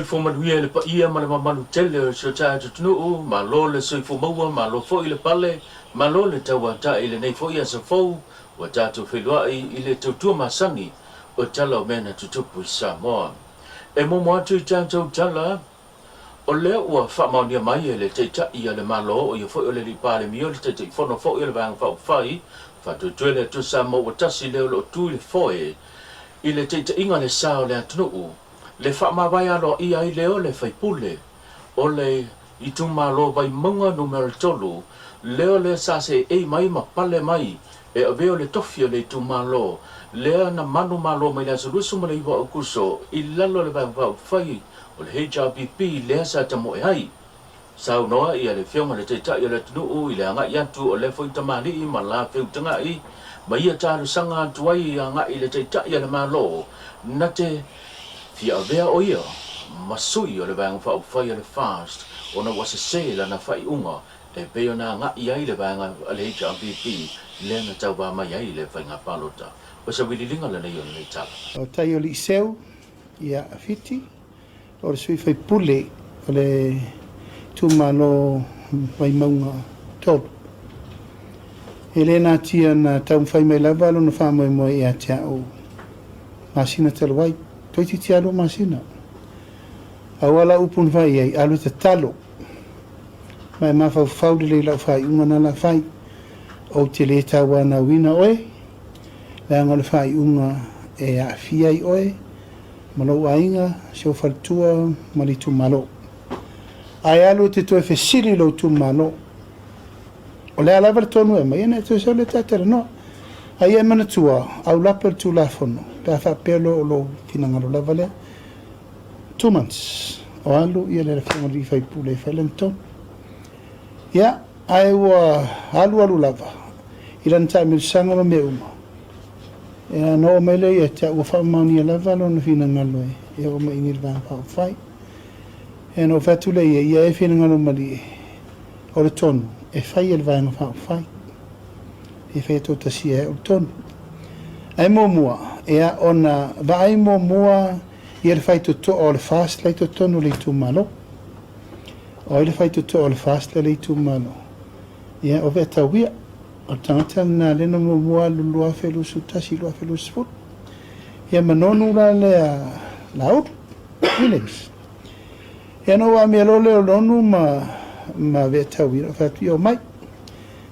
Soifua manuia i le paia ma le mamalu tele o si o tatou atunuu. Malo le soifua maua, malo foi le pale, malo le tauatai i lenei foi aso fou ua tatou feiloai i le tautua masani o tala o mea na tutupu i Samoa. E muamua atu i tatou tala, o lea ua faamaonia mai e le Taitai a le Malo, o ia foi o le Alii Palemia, o le Taitaifono foi o le Vaega Faaupufai, Faatuatua le Atua Samoa ua tasi lea o lo o tu i le foe i le taitaiga le sa o le atunuu, le faamavae aloaia ai lea o le faipule o le itumalo Vaimauga Numera 3, lea o lea sa seei mai ma pale mai e avea o le tofi o le itumalo lea na manumalo mai le aso 29 Aokuso i lalo o le Vaega Faaupufai o le HRPP lea sa tamoe ai. Saunoa ia le Afioga i le Taitai o le atunuu i le agai atu o lea foi tamalii ma la feutagai ma ia talosaga atu ai agai i le Taitai a le Malo na te fia avea o ia ma sui o le Vaega Faaupufai a le FAST ona ua sese lana faaiuga e pei ona agai ai le vaega a le HRPP lea na tauva mai ai i le faiga palota. O se vililiga lenei o lenei tala. O tai o Liiseu ia Fiti, o le sui faipule o le itumalo Vaimauga 3. E le natia na taumafai mai lava lona faamoemoe ia te au masina talu ai, toeitiiti lava 2 masina. Aua lau upu na fai ai, alu e tatalo, ma e mafaufau lelei i lau faaiuga na la fai, ou te le tauanauina oe, leaga o le faaiuga e aafia ai oe, ma lou aiga, si ou faletua ma le itumalo. Ae alu e te toe fesili i lou itumalo, o le a lava le tonu e aumai, ona e toe sau lea ta talanoa. A ia e manatua, aulape o le Tulafono, pe a faapea loa o lou finagalo lava lea. 2 months, o alu ia le Afioga i le sui usufono e fai lana tonu. Ia, ae ua alu alu lava i lana taamilosaga ma mea uma. Ia, ona oo mai lea ia te au, ua faamaonia lava lona finagalo e oo mai i inei i le Vaega Faaupufai. Ia, ona ou fai atu lea i ai, ia e finagalo malie, o le tonu e fai e le Vaega Faaupufai. E fai toatasia e au le tonu. Ae muamua, ia, ona vaai muamua ia le faitotoa o le FAST la i totonu o le itumalo. O ai le faitotoa o le FAST la i le itumalo? Ia, o Veatauia. O le tagata lena lea na muamua alu 2021, 2020. Ia ma Nonu la lea Laulu, Williams. Ia na ou amia loa lea o Nonu ma Veatauia, ou fai atu, ia omai.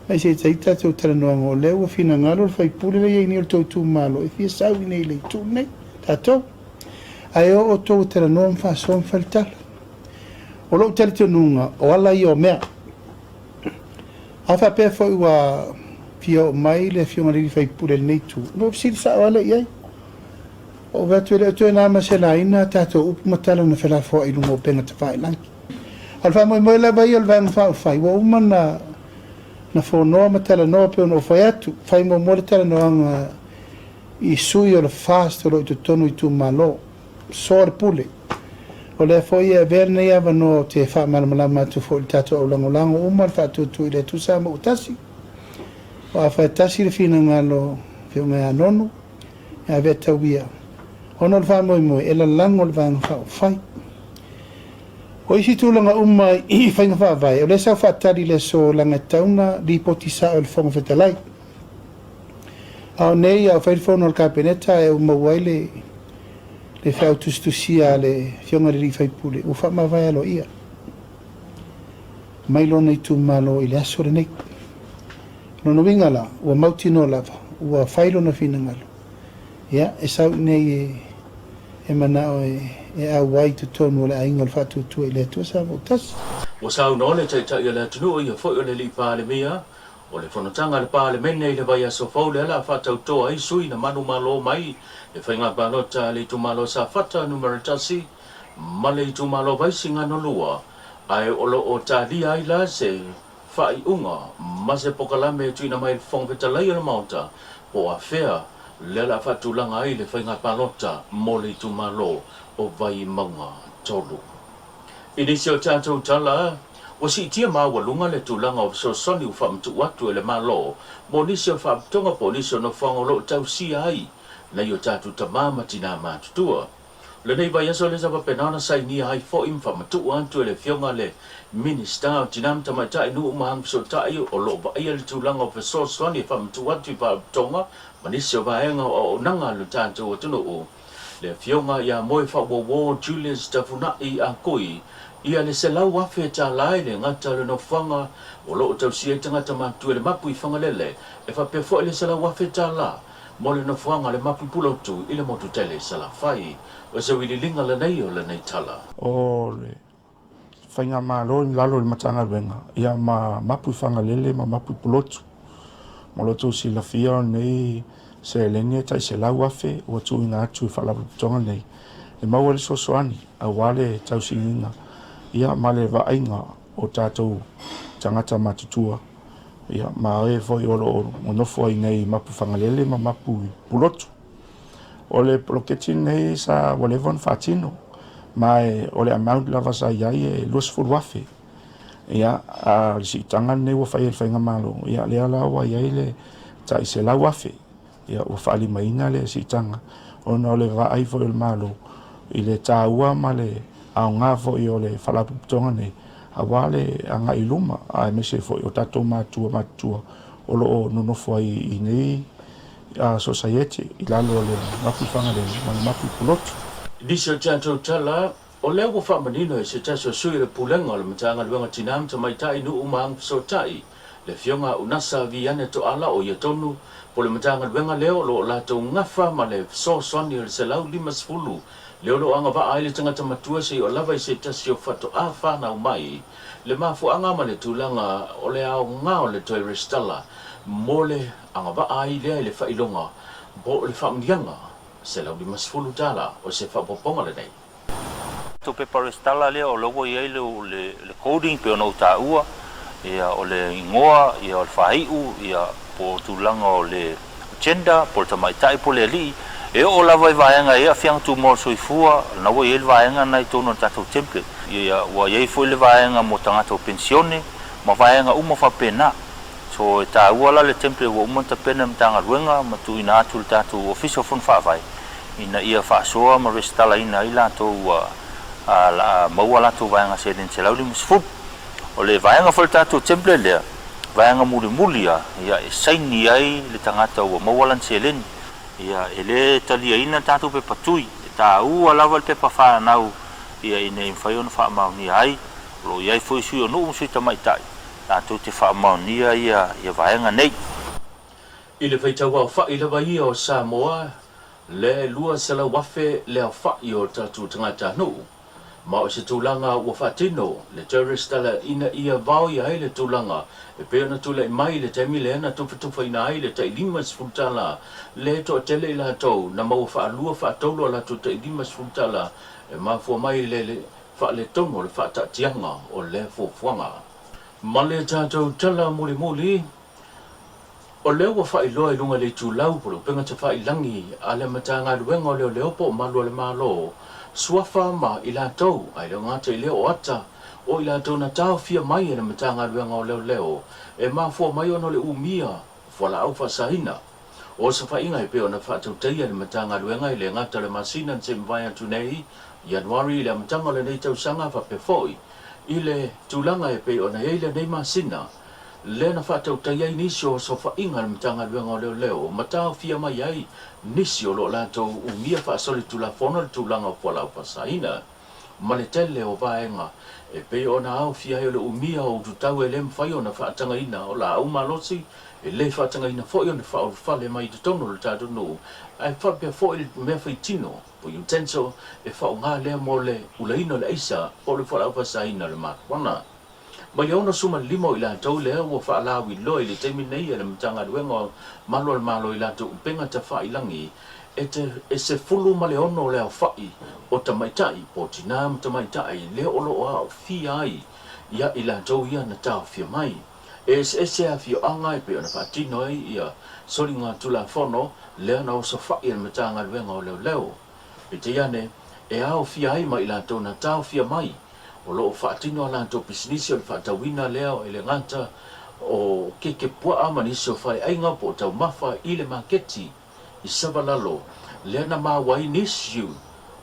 Mai se i tai tatou talanoaga, o lea ua finagalo le faipule lea e i ai nei o le tou itumalo e fia sau i nei i le itu lenei, tatou. Ae o outou e talanoa ma faasoa ma fai le tala. O lou talitonuga, o ala ia o mea. A faapea foi ua fia oo mai le Afioga i le sui usufono i lenei itu, ona ou fesili sao lava lea i ai. Ou vaai atu e le o toe na ma se laina a tatou upu ma tala na felafoai i luga o upega tafailagi. A o le faamoemoe lava ia o le Vaega Faaupufai, ua uma na fonoa ma talanoa pei ona ou fai atu, fai muamua le talanoaga i sui o le FAST o lo o i totonu o itumalo. Soa le pule. O lea foi e avea lenei avanoa ou te faamalamalama atu foi i le tatou aulagolago uma le faatuatua i le Atua Samoa ua tasi. O afai e tasi le finagalo Afioga ia Nonu, e ave tauia, ona o le faamoemoe e lalago le Vaega Faaupufai. O isi tulaga uma i faiga faavae, o lea sa ou faatali i le aso leaga e tatau ona lipoti sao e le Fofoga Fetalai. A o nei, a o fai le fono a le Kapeneta e ou maua ai le feau tusitusia a le Afioga i le sui usufono, ua faamavae aloaia mai lona itumalo i le aso lenei. O lona uiga la, ua mautinoa lava, ua fai lona finagalo, ia, e sau i inei e manao e auai i totonu o le aiga o le Faatuatua i le Atua Samoa tasi. Ua saunoa le Taitai o le atunuu, ia foi o le Alii Palemia, O le fonotaga a le Palemene i le vaiaso fou lea o le a faatautoa ai sui na manumalo mai le faiga palota a le itumalo Safata Numera 1 ma le itumalo Vaisigano 2, ae o lo o talia ai la se faaiuga ma se pokalame e tuuina mai i le Fofoga Fetalai o le Maota po o afea lea o le a faatulaga ai le faiga palota mo le itumalo o Vaimauga 3. I nisi o tatou tala, ua siitia maualuga le tulaga o fesoasoani ua faamatuu atu e le Malo mo nisi o faapitoga po o nisi o nofoaga o lo o tausia ai nai o tatou tama ma tinā matutua. Lenei vaiaso lea sa faapena ona sainia ai foi ma faamatuu atu e le Afioga le Minisita o Tina ma Tamaitai, Nuu ma Agafesootai o lo o vaaia le tulaga o fesoasoani e faamatuu atu i faalapotopotoga ma nisi o vaega o auaunaga a lo tatou atunuu. Le Afioga ia Moefaauouo Julius Tafunai Akui ia le $100,000 e le gata o le nofoaga o lo o tausia ai tagata matutua i le mapu i Fagalele, e faapea foi le $100,000 mo le nofoaga o le mapu i Pulotu i le motu tele i Salafai. O se uililiga lenei o lenei tala. O le Faigamalo i lalo o le Matagaluega ia ma mapu i Fagalele ma mapu i Pulotu. Mo lo outou silafia o lenei seleni e tai 100,000 ua tuuina atu i Faalapotopotoga nei e maua ai le fesoasoani aua le tausiga ia ma le vaaiga o tatou tagata matutua ia ma e foi o lo o nonofo ai nei i mapu Fagalele ma mapu i Pulotu. O le poloketi lenei sa ua leva ona faatino ma o le amount lava sa i ai e 20,000. Ia, a o le siitaga lenei ua fai e le Faigamalo, ia lea la ua i ai le tai 100,000. Ia ua faalimaina le siitaga ona o le vaai foi o le Malo i le taua ma le aoga foi o le Faalapotopotoga nei aua le agai i luma aemaise foi o tatou matua matutua o lo o nonofo ai i nei sosaiete i lalo o le mapu i Fagalele ma le mapu i Pulotu. I nisi o tatou tala, o lea ua faamanino e se tasi o sui o le Pulega o le Matagaluega Tinā ma Tamaitai, Nuu ma Agafesootai, le Afioga a Unasa Viane Toala o ia tonu po o le Matagaluega lea o lo o latou gafa ma le fesoasoani o le 150 lea o lo o agavaa ai le tagata matua seia lava i se tasi o faatoa fanau mai le mafuaaga ma le tulaga o le aoga o le toe resitala mo le agavaa ai lea i le faailoga po o le faamanuiaga $150 o se faaopoopoga lenei. Tou pepa resitala lea o la ua i ai le coding pei ona ou taua, ia o le igoa, ia o le faaiu, ia po o tulaga o le gender, po o le tamaitai po o le alii, e oo lava i vaega e i ai aafiaga tumau o le soifua, o lena ua i ai le vaega lena i totonu o le tatou template. Ia ua i ai foi le vaega mo tagata o penisione ma vaega uma faapena. So e taua la le template ua uma ona tapena e le Matagaluega ma tuuina atu i le tatou Ofisa o Fono Faavae ina ia faasoa ma resitalaina ai latou ua maua a latou vaega seleni 150. O le vaega foi o le tatou template lea, vaega mulimuli lava, ia e saini ai le tagata ua maua lana seleni. Ia e le taliaina le tatou pepa tui, e taua lava le pepa fanau ia ina ia mafai ona faamaonia ai. O lo o i ai foi sui o nuu ma sui tamaitai latou te faamaonia ia vaega nei. I le faitau aofa'i lava ia o Samoa, le 200,000 le aofa'i o tatou tagatanuu. Ma o se tulaga ua faatino le toe resitala ina ia vaoia ai le tulaga e pei ona tulai mai i le taimi lea na tufatufaina ai le tai $50 le toatele i latou na maua faalua faatolu a latou tai $50 e mafua mai i le faaletonu o le faataatiaga o lea fuafuaga. Ma le tatou tala mulimuli, o lea ua faailoa i luga i le itulau po o le upega tafailagi a le Matagaluega o Leoleo po o Malu a le Malo, suafa ma i latou, ae le gata i lea o ata o i latou na taofia mai e le Matagaluega o Leoleo e mafua mai ona o le umia o fualaau faasaina. O safaiga e pei ona faatautaia e le Matagaluega e le gata o le masina na se i mavae atu nei, Ianuari i le amataga o lenei tausaga faapea foi i le tulaga e pei ona i ai lenei masina, lea na faatautaia ai nisi o osofaiga a le Matagaluega o Leoleo ma taofia mai ai nisi o lo o latou umia faasolitulafono le tulaga o fualaau faasaina ma le tele o vaega e pei ona aofia ai o le umia o ututau e le mafai ona faatagaina o laau malosi e le faatagaina foi ona faaulufale mai i totonu o le tatou nuu ae faapea foi le mea faitino po utensil e faaaoga lea mo le ulaina o le aisa po o le fualaau faasaina o le marijuana. Mai le 65 o i latou lea ua faalauiloa i le taimi nei e le Matagaluega o Malu a le Malo i latou upega tafailagi e te e 16 le aofa'i o tamaitai po o tinā ma tamaitai lea o lo o aofia ai ia i latou ia na taofia mai. E eseese afioaga e pei ona faatino ai ia soliga Tulafono lea na osofa'i e le Matagaluega o Leoleo. Peitai ane, e aofia ai ma i latou na taofia mai, o lo o faatino a latou pisinisi o le faatauina lea e le gata o keke puaa ma nisi o faleaiga po o taumafa i le maketi i Savalalo, lea na maua ai nisi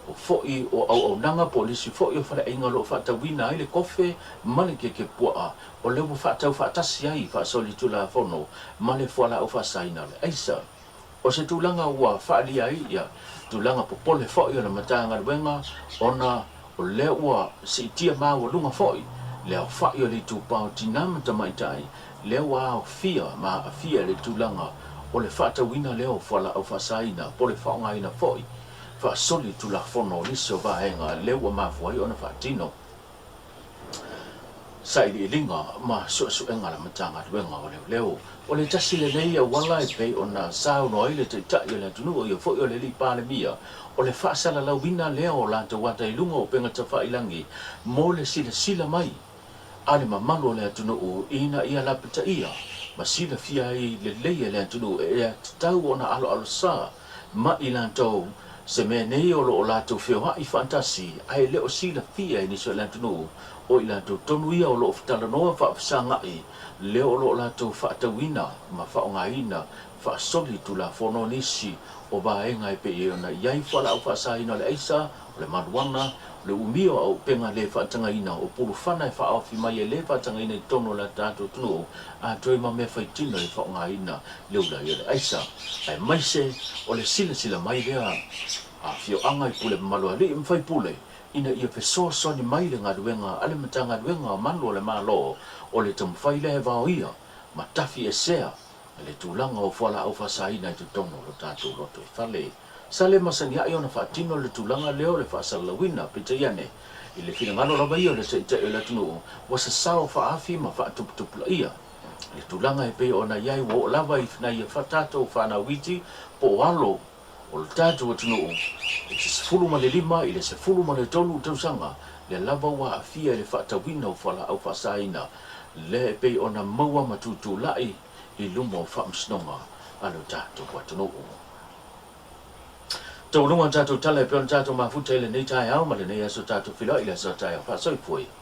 O foi o auaunaga po o nisi foi o faleaiga o lo o faatauina ai le kofe ma le kekepuaa, o lea ua faatau faatasi ai faasolitulafono ma le fualaau faasaina o le aisa. O se tulaga ua faaalia ai ia tulaga popole foi o le Matagaluega ona o lea ua siitia maualuga foi le aofai o le itupa o tinā ma tamaitai lea ua aofia ma aafia i le tulaga o le faatauina lea o fualaau faasaina po o le faaaogaina foi faasolitulafono o nisi o vaega lea ua mafua ai ona faatino sailiiliga ma suesuega a le Matagaluega o Leoleo. O le tasi lenei auala e pei ona saunoa ai le Taitai o le atunuu, o ia foi o le Alii Palemia, o le faasalalauina lea o latou ata i luga o upega tafailagi mo le silasila mai a le mamalu o le atunuu ina ia lapataia ma silafia ai lelei e le atunuu e tatau ona aloalosa ma i latou se mea nei o lo o latou feoai faatasi ae le o silafia e nisi o le atunuu o i latou tonu ia o lo o talanoa faafesagai lea o lo o latou faatauina ma faaaogaina faasoli tulafono nisi o vaega e pei ona i ai fualaau faasaina o le aisa, o le maluana, o le umia o auupega le faatagaina, o pulufana e faaofi mai e le faatagaina i totonu o le tatou atunuu, atoa ai ma mea faitino e faaaogaina le ula ai o le aisa, aemaise o le silasila mai lea a afioaga i pule mamalu a alii ma faipule ina ia fesoasoani mai le galuega a le Matagaluega o Malu o le Malo o le taumafai lea e vaoia ma tafi esea le tulaga o fualaau faasaina i totonu o lo tatou lotoifale. Sa le masani ai ona faatino le tulaga lea o le faasalalauina, peitai ane, i le finagalo lava ia o le Taitai o le atunuu, ua sasao faaafi ma faatuputupulaia le tulaga e pei ona i ai ua oo lava i nai a tatou fanau iti po o alo o le tatou atunuu i te 15 i le 13 tausaga lea lava ua aafia i le faatauina o fualaau faasaina lea e pei ona maua ma tutulai i luma o faamasinoga a lo tatou atunuu. Taualuga o tatou tala e pei ona tatou mafuta i lenei taeao ma lenei aso tatou feiloai i le aso taeao. Faasoifua ia.